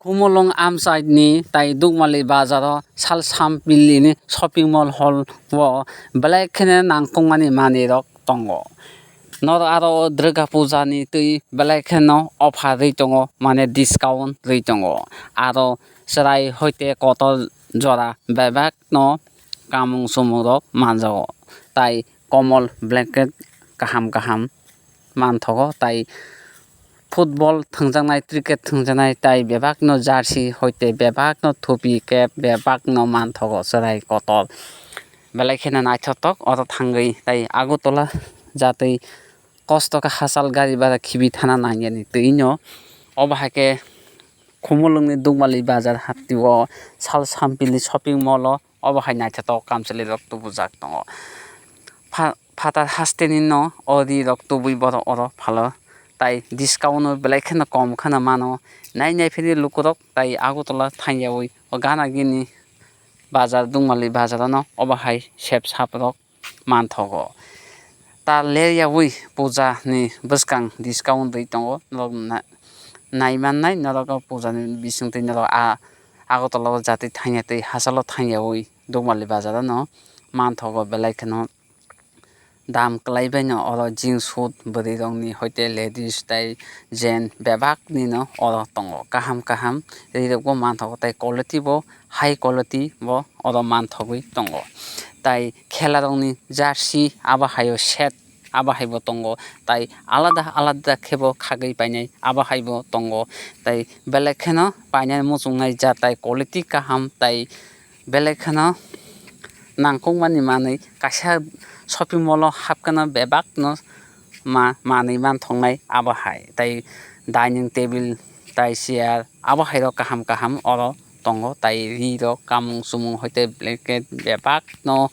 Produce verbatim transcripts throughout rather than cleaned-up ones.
Khumulwng amchaini tai Dukmali bazaro Sal Sampilini shopping mall hall o belai kheno nangkukmani manwirok tongo. Noro aro o Durga Puja ni twi belai kheno offer rwi tongo, mane discount rwi tongo. Aro chwrai hoite kotor jora bebak no kamung chumung rok manjago, tai komol blanket kaham kaham manthogo, tai football thwngjaknai, cricket thwngjaknai, tai bebak no jersey hoite bebak no thupi cap bebak no manthogo chwrai kotor. Belai kheno naithotok oro thangwi tai Agartala jatwi kosto khe hachal gari bara khibi thana nangyani twi no. Obo hai khe Khumulwngni Dukmali bazar haptio Sal Sampili shopping mall o obo hai naithotok kamchwlwi rok tubujak tongo. Pha-, phatar hasteni no o ri rok tubui borok oro phalo tai discount no belai kheno kom kheno mano. Nai nai phiri lukurok tai Agartala thangyawi o gana gini bazar Dukmali bazar ano obo hai sep sap rok manthogo. Ta leryawi puja ni bwskang discount rwi tongo, norok na-, nai mannai norok o puja ni bisingtwi norok a Agartala o jatwi thangya tei hachalo thangyawi Dukmali bazar ano manthogo, belai kheno dam kwlai bai no oro jeans suit bwrwi rok ni hoite ladies tai gents bebak ni no oro tongo, kaham kaham ri rok bo manthogo tai quality bo high quality bo oro manthogwi tongo. Tai khela rokni jersey abo hai o set abo hai bo tongo, tai alada alada khe bo khagwi painai abo hai bo tongo. Tai belai kheno painani muchungnai ja tai quality kaham tai belai kheno nangkukmani manwi kaisa shopping mall o hapkheno bebak no ma manwi manthoknai abo hai. Tai dining table tai chair abo hai rok kaham kaham oro tongo, tai ri rok kamung chumung hoite blanket bebak no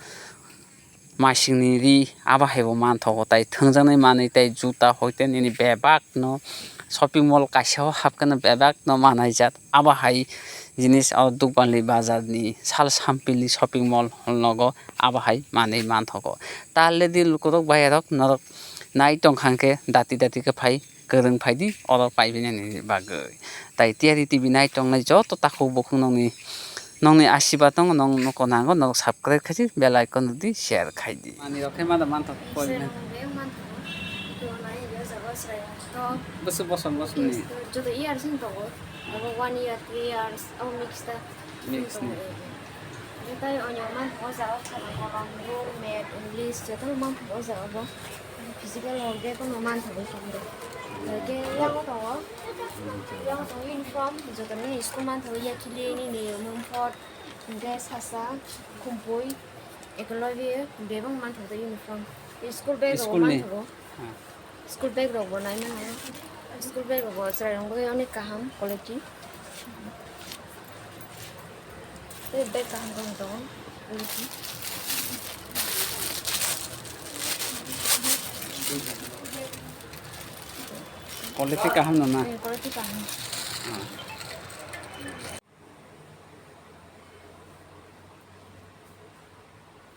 masingni ri abo hai bo manthogo, tai thwngjaknai manwi tai juta hoite nini bebak no shopping mall kaisa o hapkheno bebak no manai jak abo hai jinis o Dukmali bazar ni Sal Sampili shopping mall nogo abo hai manwi manthogo. Ta le di lukurok bayarok norok nai tongkha hwnkhe dati dati khe phai kwrwng phaidi oro paibinani bagwi. Tai Tiyari T V nai tongnai joto takhuk bukhuk nokni, nokni asirwad tongo, nok nuko nango, nok subscribe khaidi, bell icon rwdi, share khaidi. Manwi rok khe mada manthogo, Sir, ang bag manthogo. Ito nai, yo jaga srai tok. Bwswk bosom bosomni? Joto years ni tongo. Abo one year, three years, abo mix ta. Mix ni. Tongo. Tei onyo manthogo, jaga khana kolom, rule, map, English, joto manthogo, jaga bo. Physical work de kono manthogo songdo. Hingke yango tongo, yango tongo uniform, jotono school manthogo, yakili nini mungphot, hingke sasa, khumpui, ekolobi, bebak manthogo uniform. School bag rok School ni? Manthogo. Ah. School bag rok bo nai mano. School bag rok bo chwrai rok bagwi onek kaham quality. Tei bag kaham kaham tongo. Quality kaham no na? Eh, quality kaham. Ah.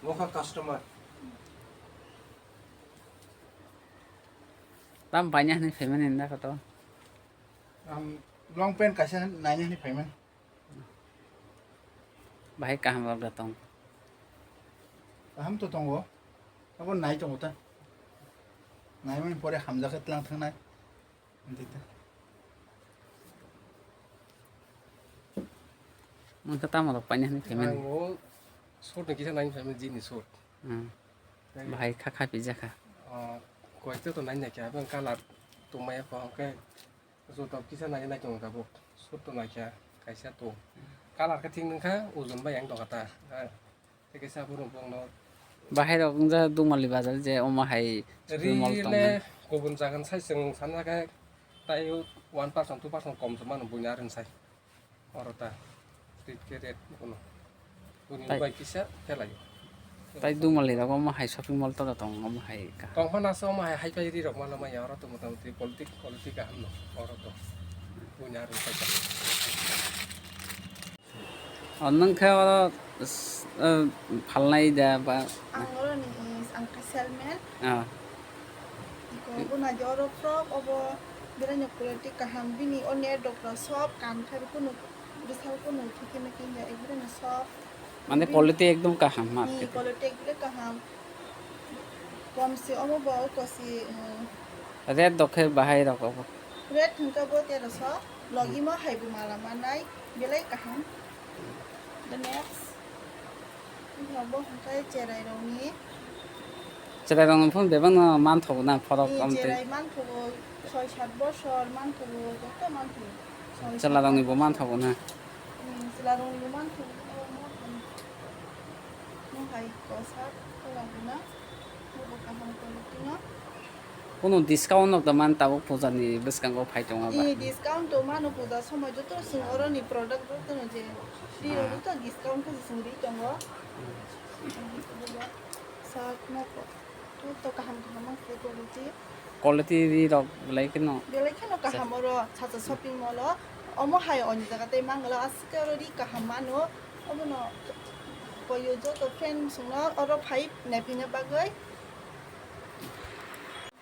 Mokha customer. Tam paina hwnwi phaimani nda koto? Ang long pant kaisa naina hwnwi phaimani. Bahai kaham rok da tong. Kaham to tongo. Abo nai tongo ta. Naimani pore hamjakhe tlang thangnai. Amtwi ta. Mungkha tamo rok paina hwnwi phaimani. Ang o suit ni kisa naina phaimani, jeans ni suit. Hmm. Tei Bahai kha kha pijak kha. O, koito to naina khe, abang colour tongmaya kho, hwnkhe joto kisa nai nai tongo tabuk. Suit to naikha, kaisa to. Colour khe thik nungkha, ojon bai ang tongkha ta. Ah, tei kaisa aphuru bongno. Bahai rok wngja Dukmali bazar je omo hai shopping mall tongo. Rile kubun jagan sai chwng sanjakhe, tai one percent, two percent kom se mano buini aroni sai. Oro ta. Rit khe ret kuno. Buni Tai- bai kisa phelaio. Tai Dukmali rok omo hai shopping mall to tong omo hai ka. Tongphano asa omo hai, hai pai ri rok mano maya oro to motamoti quality, quality kaham no oro to. Buni aro sai ka. O nwng khe oro s-, eh, phalnai da ba? Ang oro ni, ang khe salesman. Ah. Ko buna je oro frock obo Bwrwino quality kaham, bini o net rok sob kan khai, kunu bwsal kunu thwkhe mekhe ya, bwrwino sob. Mane bini quality ekdom kaham, hmm, market. Quality ekdom kaham. Komsi omo bo kosi, hmm. Red dokhe bahai rok obo. Red hwnkhe bo teroso, logimo haibo mala manai, belai kaham. The next. Bo hwnkhe cherai rokni. Cherai rokni phone bebak no manthogo na, phorok. Ee, amtwi. Cherai manthogo, soi sat bosor manthogo, joto manthogo. Soi sat bosor. Chwla rokni bo manthogo na. Hmm, chwla rokni bo manthogo. No hai kosa, kola guna. Bo kaham quality no. Kunu discount rok da man tabuk puja ni bwskango phai tongo ba? Ee, discount to mano puja somoi joto chwng oro ni product rok tono je ri rok joto discount khe chwng ri tongo. Sak moko joto kaham kaham ang se quality. Quality ri rok belai kheno. Belai kheno kaham oro Sacha shopping mall o. Omo hai oni jaga tei mangala aske oro ri kaham mano. Obono koyo joto friend chwngno oro phai naiphaina bagwi.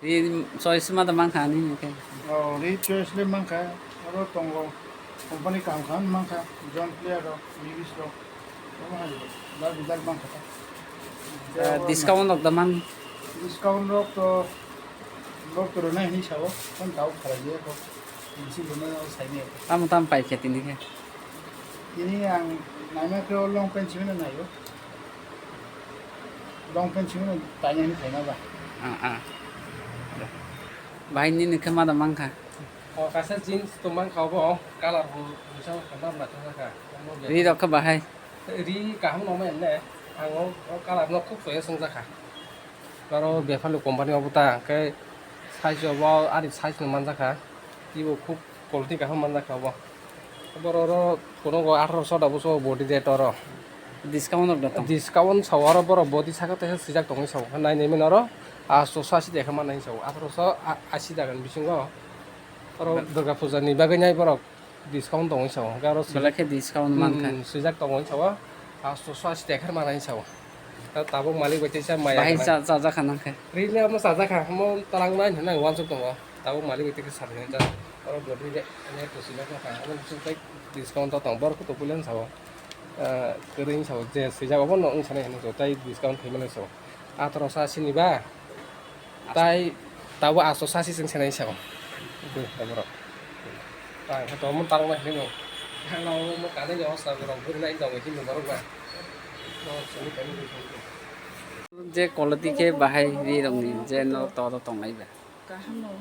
Ri choice ma da mankha ani hwnkhe. Oh, ri choice le mankha. Oro tongo company kaham kaham mankha. John Player rok, Levi's rok. Omo hai dal bidal mankha ta. Ah, discount rok da man? Discount rok to lok to rwnai hinwi sao. Kon tau khalai je ko. Bisi rwnai o saini. Tamo tam pai khe tini khe. Tini ang naima khe o long pant simi naio. Long pant simi taina ni thaina ba. Ah, ah. Bahai nini khe ma da mankha? O kaisa jeans to mankha obo, color bo misa khamar na thangkha. Ri rok khe bahai? Ri kaham no mai ne. Ang o, o color no khub soya songjakha. Aro bepharni company obo ta, khe size obo ari size no manjakha. Ibo khub quality kaham manjakha obo. Borok oro phunukgo atharo so da buso body rate oro. Discount rok da tong? Discount sao oro borok body saka teisa swijak tongwi sao. Nai nai mano oro aatso so asi tekhe mannai sao. Atharo so asi dagan bisingo oro Durga puja ni bagwi nai borok discount tongwi sao. Hwnkhe oro swijak, belai khe discount mankha. Hmm, swijak tongwi sao. Aatso so asi tekhe mannai sao. Tabuk malik bai teisa maya. Bahai cha-, chajakha nang khe? Rili omo chajakha, omo twlangnai hinwi ang uansuk tongo. Tabuk malik bai teisa sajak. Oro body rate, rate to swijak nokha. Omo bising tei discount o tong. Borok khe topileng sao. Ah, kwrwi sao je swijak obo no wng sanai hinwi sao. Tai discount khaimani sao. Atharo so asi ni ba. Tai tabuk aatso so asi chwng senai sao. Borok. Tai khe to omo twlangnai hinwi no. Ano omo kanwi ni osa borok bwrwi nai tongo hinwi borok ba. Je quality khe bahai ri rokni je no to to tongnai ba. Kaham no,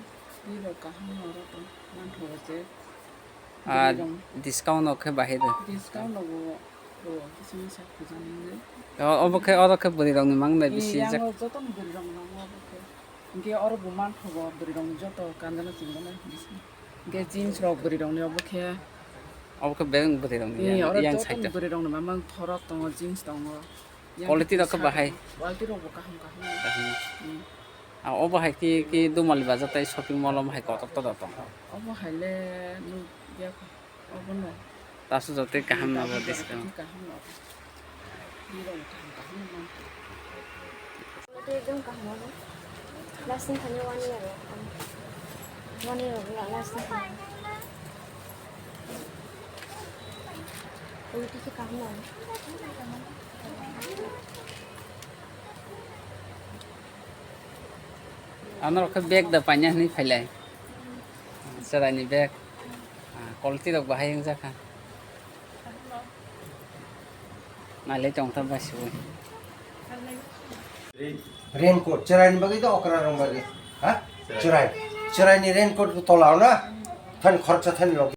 ri rok kaham no oro tong manthogo je. Ah, ri rok. Discount no khe bahai de. Discount no bo, bo, bising sak puja ni. O, obo khe, oro khe bwrwi rokni mang nai bisi jak. Yang o joto ni bwrwi rok ni mang obo khe. Hwnkhe oro bo manthogo bwrwi rokni joto kanjana chwngno nai bisi. Hwnkhe jeans rok bwrwi rokni obo khe. Obo khe bebak bwrwi rokni yang, oro yang joto side o. Bwrwi rokni mamang thorok tongo, jeans tongo. Yang quality rok khe bahai. Quality rok bo kaham kaham. Kaham. Hmm. Ah, obo hai khe, khe Dumali bazar tei shopping mall omo hai kotor kotor tongo. Obo hai le nuk ya kho. Obo no. Tasu jote kaham no obo discount. Kaham no. Ni rok kaham kaham no. Quality ekdom kaham obo. Lasting khaina one year o. One year o lasting khaina. Quality khe kaham no. Ano rok khe bag da paina hinwi phailai. Chwraini bag. Ah, quality rok bahai wngjakha. Nailai tongtha basiwi. Raincoat, chwraini bagwi da okra rok bagwi. Ha? Chwrai. Chwraini raincoat tola o na? Thani khoroksa thani log.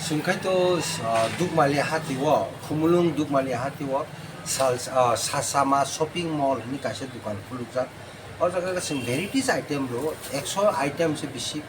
Sungkhaito, ah, Dukmali hatio, Khumulwng Dukmali hatio, sal, ah, Sasama shopping mall hinwi kaisa dukan khulukjak. O jaga o chwng varieties item rw, ekso item se bisi.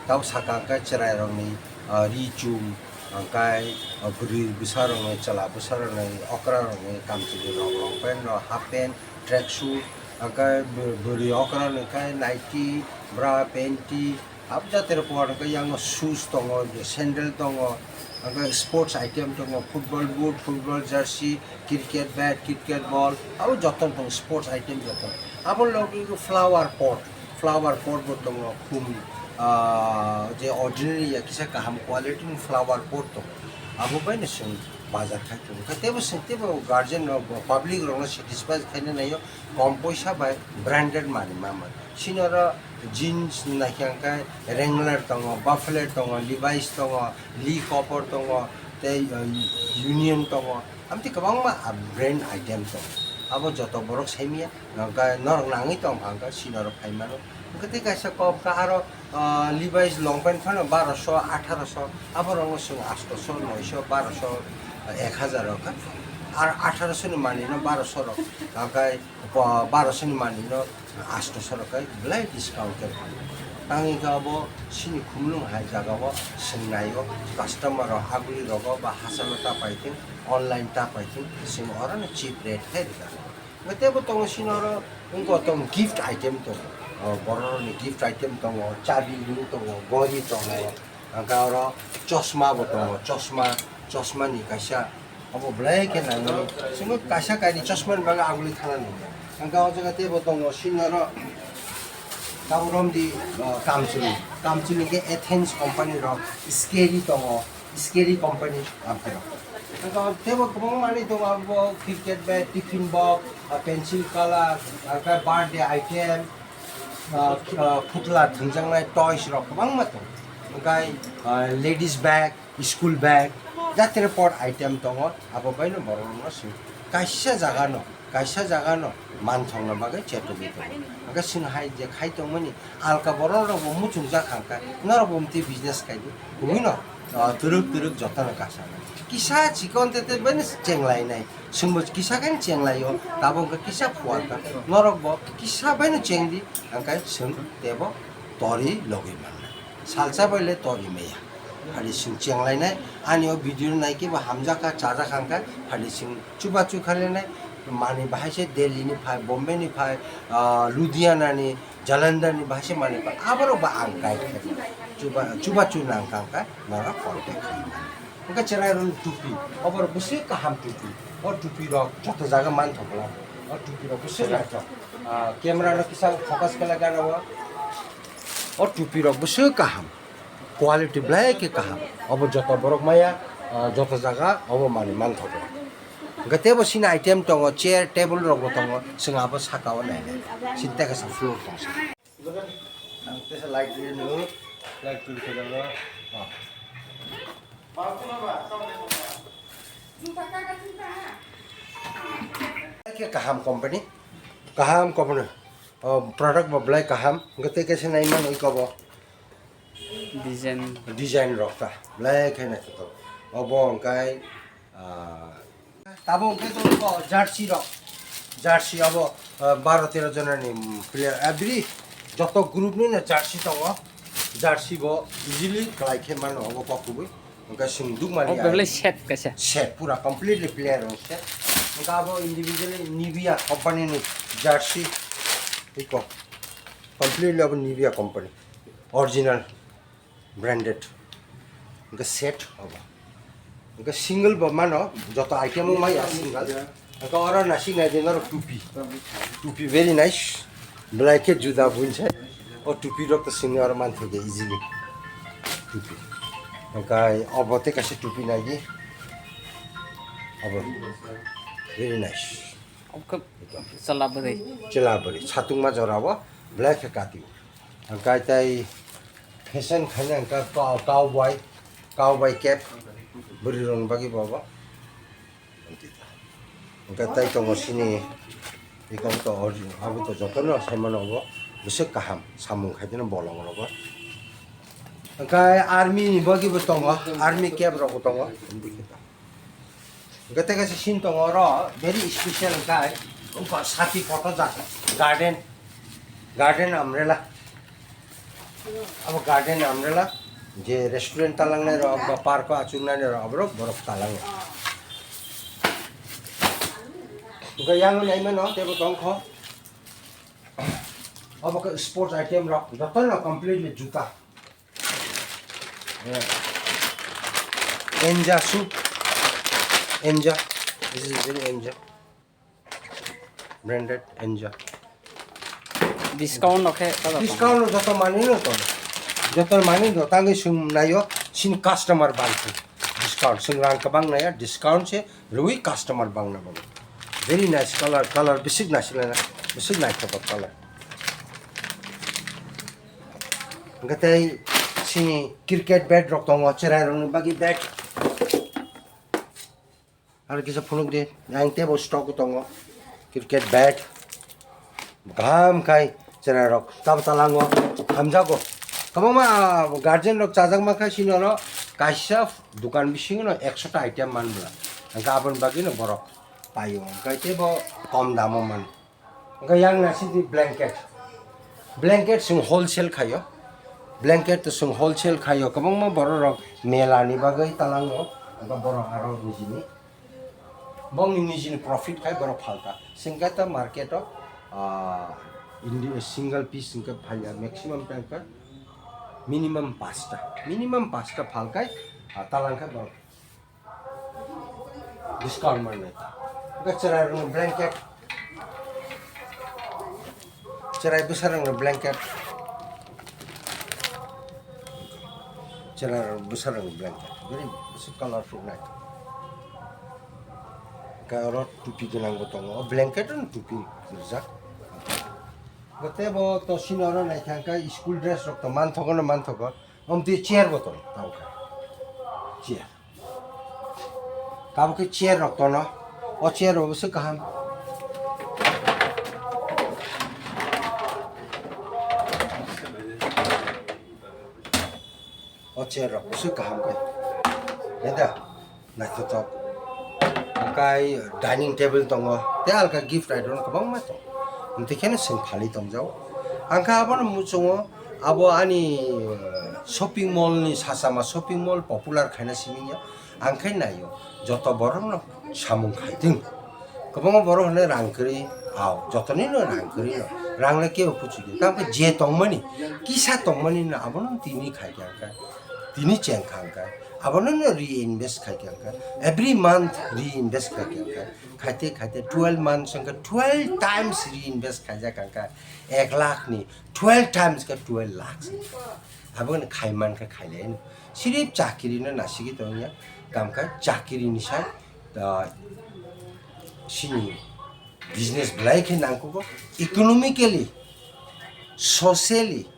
Tabuk saka hwnkhe chwrairokni, ah, ri chum, hwnkhe, ah, bwrwi bwsarokni, chwla bwsarokni, okrarokni kamchwlwi rok, long pant rok, half pant, track suit, hwnkhe bw-, bwrwi okrarokni khe naiti, bra, panti, Abo jatero por hwnkhe yango shoes tongo, sandal tongo, hwnkhe sports item tongo, football boot, football jersey, cricket bat, cricket ball, abo joto tongo sports item joto. Abo logi flower pot, flower pot bo tongo, khum, ah, je ordinary ya kisa kaham quality ni flower pot tongo. Abo bai no chwng bazar khai tongo. Khe tebo chwng tebo guardian rok bo public rok no satisfy khaina naio, kom poisa bai branded manwi ma man. Sini oro jeans naikhe hwnkhe Wrangler tongo, Buffalo tongo, Levi's tongo, Lee Cooper tongo, tei, uh, Union tongo. Amtwi kwbangma, ah, brand item tongo. Abo joto borok saimanya, hwnkhe norok nangwi tongkha hwnkhe sini oro phai mano. Hwnkhe tei kaisa kok ka aro, ah, Levi's long pant phano baroso, atharoso, abo rokno chwng astoso, noiso, baroso, ek hajar rok kha. Ar atharoso ni manwi no baroso rok, hwnkhe ba-, baroso ni manwi no astoso rok khe belai discount khe phan. Tangwi khe abo sini khumlung hai jaga o chwng naio, customer rok aguli rogo ba hachalo ta paithwng, online ta paithwng, chwng oro no cheap rate khe rwkha. Hwnkhe teibo tongo sini oro wngkha tong gift item tongo. O borok rokni gift item tongo, chabi ring tongo, gori tongo, hwnkhe oro chosma bo tongo, chosma, chosma ni kaisa obo belai khe nangmani. Chwngno kaisa kainwi chosma ni bagwi aguli thana nangya. Hwnkhe o jaga teibo tongo sini oro tabuk romdi, o, kamchwlwi, kamchwlwi khe Athens company rok, Scary tongo. Scary company ampero. Eko tebo kwbangma manwi tongo, abo cricket bat, tiffin box, ah, pencil colour, ah, birthday item, ah, ah, phutla thwngjaknai toys rok kwbangma tongo. Hwnkhe, ah, ladies bag, school bag, jatire pot item tongo, abo baino borok rokno swi kaisa jaga no. Kaisa jaga no manthokna bagwi chetogwi tongo. Hwnkhe chwng hai je khai tongmani alka borok rok bo muchungjak hangkha, norok bo mtwi business khai di, kwbwi no, ah, twrwk twrwk jotono kasa nai. Kisa chikon tete bini chenglai nai, chwngbo kisa khe chenglai o, tabuk hwnkhe kisa phuarkha, norok bo kisa bai no cheng di, hwnkhe chwng tebo tori logwi mannai. Salsa bai le tori maya. Phadi chwng chenglainai, ani o video no naikhe bo hamjakha, chajakha hwnkhe, phadi chwng chubachu khailainai, manwi bahai se Delhi ni phai, Bombay ni phai, ah, Ludhiana ni, Jalandhar ni bahai se manwi phai, aborok bo ang guide khainai. Chuba-, chubachu nangkha hwnkhe norok contact khaimani. Hwnkhe cherai rokni tupi, oborok bwswk kaham tupi, o tupi rok joto jaga manthokla, o tupi rok bwswk naithok. Ah, camera no kisa focus khlai gana o, o tupi rok bwswk kaham. Quality belai khe kaham. Obo joto borok maya, ah, joto jaga obo manwi manthogo. Hwnkhe teibo sini item tongo, chair, table rok bo tongo, chwng abo saka o nai nai. Sini tei kaisa floor tong sa. Ang tesa light ri nw, light ri khe nw. Ah. Khe kaham company, kaham company. Oh, product bo belai kaham. Hwnkhe tei kaisa nai mano iko bo. Design. Design rok ta belai khe naithotok. Obo hwnkhe, ah, tabuk hwnkhe tongo jersey rok. Jersey abo, ah, baro tero jona ni player. Every joto group ni no jersey tongo. Jersey bo easily kwlai khe mano obo kok kubui. Hwnkhe chwng dukmani. Obo belai set kaisa. Set, pura completely player rok set. Hwnkhe abo individually Nivea company ni jersey. Iko. Completely abo Nivea company. Original. Branded. Hwnkhe set obo. Hwnkhe single bo mano, joto item o maya single. Hwnkhe oro nasik nai di norok tupi. Tupi very nice. Belai khe juda buinsa. O tupi rok to sini oro manthogo easily. Tupi. Hwnkhe obo tei kaisa tupi nai di. Obo. Very nice. Obo khe chwla bwrwi. Chwla bwrwi. Satungma jora o belai khe kati. Hwnkhe tei fashion khaina hwnkhe cow-, cowboy, cowboy cap, bwrwi rokni bagwi bo obo. Hwnkhe tei tongo sini, eko to origin, abo to jotono saimano obo, bwswk kaham samung khaideno bolong rogo. Hwnkhe army ni bagwi bo tongo, army cap rok bo tongo. Hwnkhe tei kaisa scene tongo oro, very special hwnkhe, wngkha sati kotor jak, garden, garden umbrella. Abo garden umbrella, je restaurant talangnai rok ba park o achuknani rok, aborok borok talango. Hwnkhe yang naimano teibo tongkho. Obo khe sports item rok, jotono completely juta. Enja soup. Enja. This is very Enja. Branded Enja. Discount no khe, tado discount no joto mani no to. Joto mani no tangwi sung nayo sin customer bangsi. Discount sung rang kabang naya discount se rui customer bang na bang. Very nice color, color bisik nasilana, bisik naithotok color. Gatai sini cricket bat rok tongo, cherai rok ni bagi bat. Aro kisa phunuk di, yang tebo stock tongo. Cricket bat. Kaham khai chwrairok tabo talango hamjago. Kwbangma guardian rok chajakma khai sini oro kaisa dukan bisingo no ekshota item man bwla. Hwnkhe aboni bagwi no borok paio. Hwnkhe tebo kom damo man. Hwnkhe yang naisingdi blanket. Blanket chwng wholesale khaio. Blanket to chwng wholesale khaio. Kwbangma borok rok mela ni bagwi talango. Hwnkhe borok aro nijini. Bongni nijini profit khai borok phalta. Chwng khe ta market o, ah, indi single piece hwnkhe phalya maximum time khe minimum pasta. Minimum pasta phalkai, ah, talang khe borok. Discount man nai. Ga cherai rok blanket. Cherai bwsa rok blanket. Cherai bwsa rok blanket. Very bwsa colorful nai. Ga oro tupi gwnang bo tongo. O blanket no tupi rijak. Ga tebo to sini oro nai thang kha school dress rok to man thogo no man thogo. Om twi chair bo tongo. Tamo kha. Chair. Tabuk khe chair rok tono. O chair rok bwswk kaham. O chair rok bwswk kaham khe. Khe da? Naithothok. Hwnkhe dining table tongo. Tei alka gift item kwbangma tongo. Amtwi kheno chwng phalwi tongjao. Ang khe abono muchungo, abo ani, uh, shopping mall ni sachama shopping mall popular khaina simi ya. Ang khe naio, joto borok no samung khai thung. Kwbangma borok hwnwi rang kwrwi, ao, jotoni no rang kwrwi no. Rang le kebo kuchuk ya. Tamo khe je tongmani, kisa tongmani no abono tini khai khe ang khe. Tini cheng kha ang khe. Abono no reinvest khai khe ang khe. Every month reinvest khai khe ang khe. Khaite khaite twelve months ang khe twelve times reinvest khaijak ang khe. Ek lakh ni twelve times khe twelve lakhs. Abo no khai man khe khai le. Sirip chakiri no nasigi tongya. Tamo khe chakiri ni sai, ah, sini business belai khe nangkugo. Economically, socially,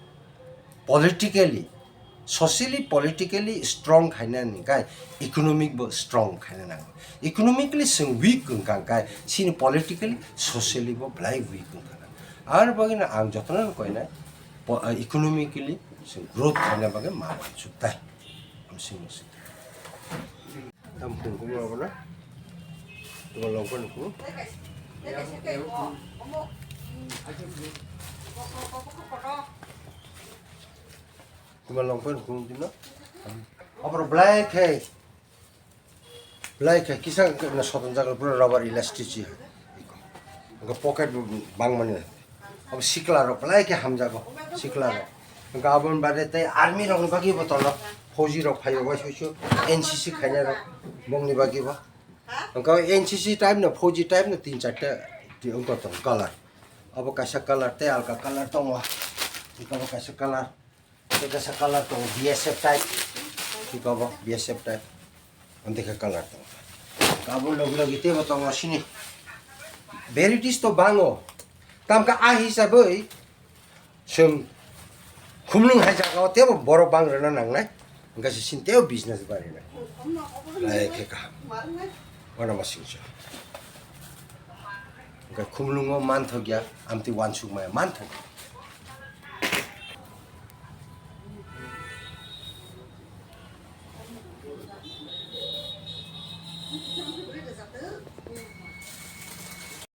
politically, socially, politically strong khaina ni kai economic bo strong khaina nango. Economically chwng weak wngkha kai sini politically, socially bo belai weak wngkha. Ar bagwi no ang jotono koina po-, economically chwng growth khaina bagwi ma uansuk tai. Am sini sini. Tam phung kum abo na. Tuma longkon kum. Tuma longkon kum dino. Abro belai khe. Belai khe kisa na soton jagal pura rubber elastic. Ga pocket bang mani. Abo sikla rok belai khe hamjago, sikla rok. Hwnkhe aboni baade tei army rokni bagwi bo tono, fauji rok phaio, waisa waisa N C C khainai rok, bongni bagwi bo. Hwnkhe o N C C type no, fauji type no tin charta ti wngkha tongo colour. Abo kaisa colour tei alka colour tongo. Hwnkhe abo kaisa colour. Tei kaisa colour tongo B S F type. Tei abo B S F type. Amtwi khe colour tongo. Abo logi logi teibo tongo sini. Varieties to bango. Tamkhe a hisabwi chwng khumlwng hai jagao teibo borok bang rwna nangnai. Hwnkhe se sini teibo business barinai. Lai khe kaham. Wano ma singcha. Hwnkhe khumlwngo manthokya, amtwi uansukmaya manthok.